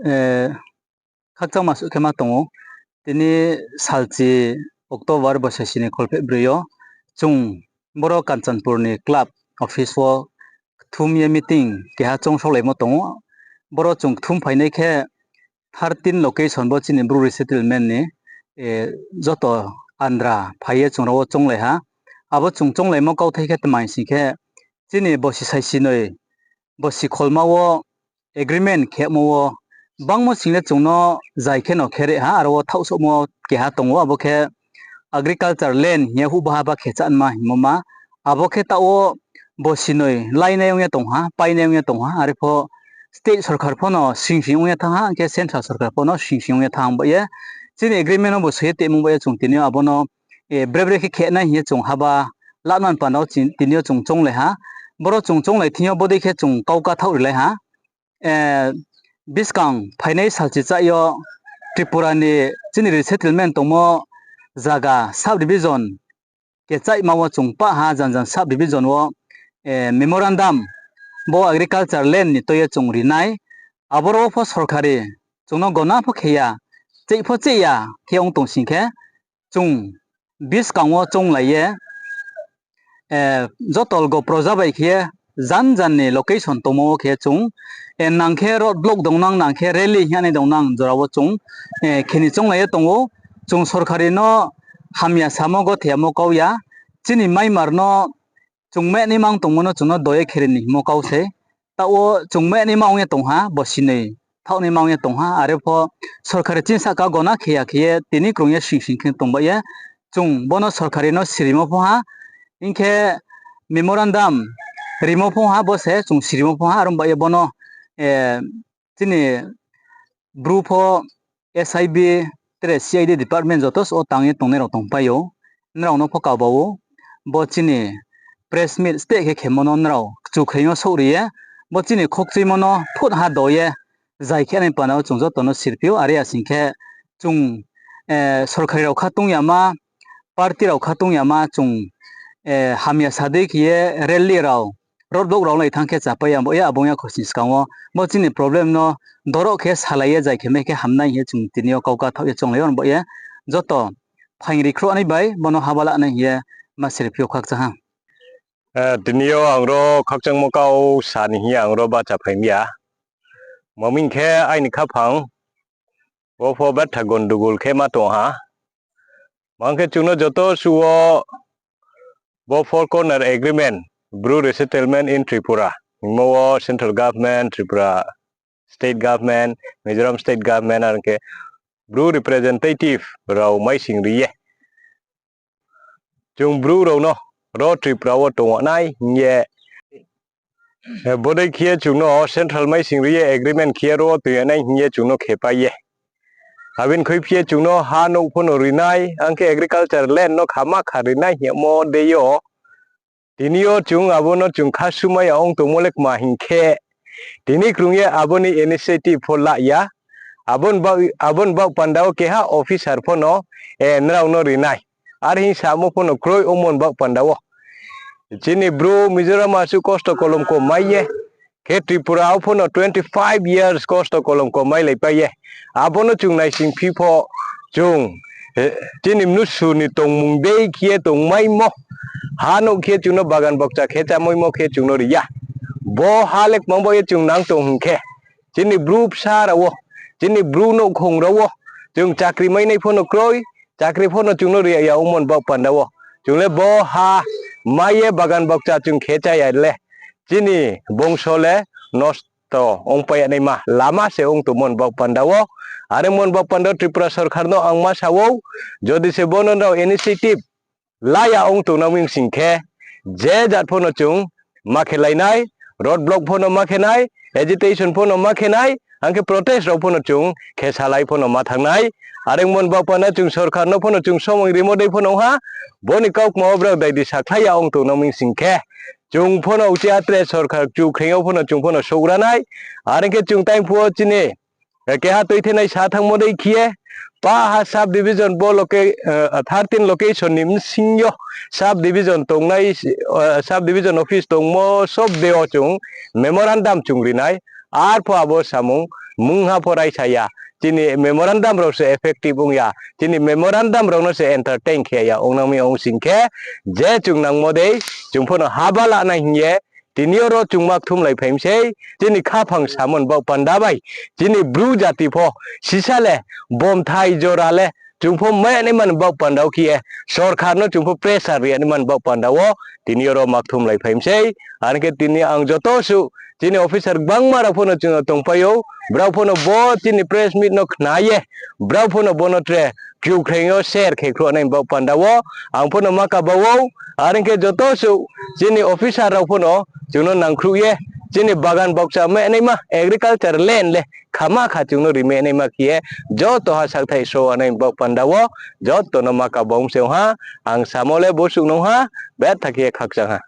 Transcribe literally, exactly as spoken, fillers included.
Eh, khakchangma suh khe ma tong ou. Tini salchi October bosi sini kholpheh broi yo chung boro Kanchanpur ni club office wo kthum ye meeting keha choung saolaimo tong ou. Boro chung kthum phainai khe thirteen location bo chini Bru resettlement ni, eh, joto andra phai ye chung rao wo chounglai ha. Abo chung chounglaimo kauthai khe tma hing sing khe chini bosi saisinoi bosi kholma wo agreement khemo wo bangmo sing le chung no zai khe no khere ha, aro wo thaohsohmo keha tong ou, abo khe agriculture land hing ye huhbaha ba khe chánma hingmo ma. Abo khe taoh wo bosi noi lainai ong ye tong ha, painai ong ye tong ha, are pho state sorkar pho no sing sing ong ye thanng ha, hing khe central sorkar pho no sing sing ong ye thanng ba ye. Chini agreement no bo soi ye tongmo ba ye chung tini yo abo no, eh, bre bre khe khenai hing ye chung haba laman panda wo chi-, tini yo chung chounglai ha. Boro chung chounglai thing yo bodei khe chung kau kathaoh rilai ha. Eh, buskang phainai salchi chá yo Tripura ni chini resettlement tongmo zaga sub division kechaihma wo chung pah ha, jan jan sub division wo, eh, memorandum bo agriculture land ni tui ye chung rinai. Aboro wo pho sorkari chung no gona pho khe ya, cheih pho cheih ya khe ong tong sing khe, chung buskang wo chounglai ye, eh, joto lgo proja bai khe ye jan jan ni location tongmo wo khe chung, eh, nang khe road block dongnang, nang khe rally hing ye nai dongnang jora wo chung, eh, khe ni chounglai ye tong ou. Chung sorkari no hamya samo, gotheyamo kau ya, chini Myanmar no chung mehnaima ong tongmo no chung no do ye khe ri ni hingmo kau se. Taoh wo chung mehnaima ong ye tong ha, bosi noi thaohnaima ong ye tong ha, are pho sorkari chini sahka gona khe ya khe ye tini krung ye sing sing khe tong ba ye. Chung bo no sorkari no sirimo pho ha, hing khe memorandum rimo pho ha, bo se chung sirimo pho ha, are ong ba ye bo no, eh, chini Bru pho S I B, tre C I D department joto suh wo tang ye tongnai rao tongpai ou. Nrao no pho kaba ou. Bo chini press meet steh khe khemo no nrao kchukhreing yo souhri ye, bo chini khokchuimo no phut ha do ye, zai khe nai panda wo chung joto no sirphi ou, are ya sing khe chung, eh, sorkari rao khatung yama, party rao khatung yama chung, eh, hamya sa dei khe ye rally rao, road block rao lai thanng khe chapai ya bo ye, abo ong ya khosni skang wo. Bo chini problem no doroh khe salai ye zai khe mai khe hamnai hing ye chung tini yo kau kathaoh ye chounglai ou, bo ye joto phaing ri khruh nai bai bo no haba la nai hing ye ma sirphi ou, khakchang ha. Eh, tini yo ang ro khakchangmo kau sa ni hing ye ang ro bahcha phai mi ya. Maming khe aini khaphang wo pho betha gondogol khe ma tong ha. Mang khe chung no joto suh wo bo Four Corner Agreement, Bru Resettlement in Tripura hingmo wo central government, Tripura state government, Mizoram state government, are ong khe Bru representative rao maising ri ye chung Bru rao no ro Tripura wo tong nai hing ye, eh, bodei khe ye chung no central maising ri ye agreement khe ye ro wo tong nai hing ye chung no khepai ye. Abo ni khuiphi ye chung no ha nouh pho no ri nai, ang khe agriculture land no khama kha ri nai hingmo dei yo. Tini yo chung abo no chung khasumai ya ong tongmo le kma hing khe, tini krung ye abo ni initiative pho la ya. Abo ni baoh, abo ni baoh panda wo keha officer pho no, eh, nrao no ri nai, are hing samo pho no kroi ongmo ni baoh panda wo. Chini Bru Mizoram asuh kosto kolom ko mai ye, khe Tripura wo pho no twenty five years kosto kolom ko mailaipai ye. Abo no chung naisingphi pho chung, eh, chini mnusu ni tongmung dei khe ye tongmaimo, ha nouh khe chung no bagan bokcha khe chámaimo khe chung no ri ya. Bo ha le kmang baoh ye chung nang tong hing khe, chini Bru bsa rao wo, chini Bru nouhkhong rao wo, chung chakri mainai pho no kroi, chakri pho no chung no ri ya ongmo ni baoh panda wo. Chung le bo ha mai ye bagan bokcha chung khe chá ya le, chini bongso le nosto ongpai ya naima lama se ong tongmo ni baoh panda wo. Are ongmo ni baoh panda wo Tripura sorkar no ang ma sa ou, jodi se bo no nrao initiative la ya ong tong nang mi sing khe, je jat pho no chung ma khelai nai, road block pho no ma khe nai, agitation pho no ma khe nai, ang khe protest rao pho no chung khe salai pho no ma thanng nai. Are ongmo ni baoh panda chung sorkar no pho no chung somoi rimo dei pho no ong ha, bo ni kaukma wo brao dai di sakhlai ya ong tong nang mi sing khe, chung pho no uchih ha tre sorkar kchukhreing yo pho no chung pho no souhra nai. Are ong khe chung time phuh wo chini, eh, keha tuithenai sa thanngmo dei khe ye, pa ha sub division bo loca-, eh, thirteen location ni bsing yo sub division tongnai, eh, sub division office tongmo sob de wo chung memorandum chung ri nai, arpho abo samung mungha pho raisa ya. Chini memorandum rao se effective ong ya. Chini memorandum rao no se entertain khe ya ong nang mi ong sing khe, je chung nangmo dei, chung pho no haba lanai hing ye, tini yo ro chung ma kthumlai phai mi sei, chini khaphang samo ni baoh panda bai, chini Bru jati pho, sisa le, bomthai jora le, chung pho mai naima ni baoh panda wo khe ye, sorkar no chung pho pressure ri naima ni baoh panda wo, tini yo ro ma kthumlai phai mi sei, are ong khe tini ang joto suh, chini officer gbangma rao pho no chung no tongpai ou, brao pho no bo chini press meet no khna ye, brao pho no bo no tre, kiukhreing yo share khe khruh nai ni baoh panda wo, ang pho no ma kaba ou, are ong khe joto suh, chini officer rao pho no, chung no nangkhruh ye, chini bagan baukcha mai naima, agriculture land le, khama kha chung no ri mai naima khe ye, joto ha sakthaih sroh nai ni baoh panda wo, joto no ma kaba ong se ong ha, ang samo le bo suh nung ha, betha khe ye khakchang ha.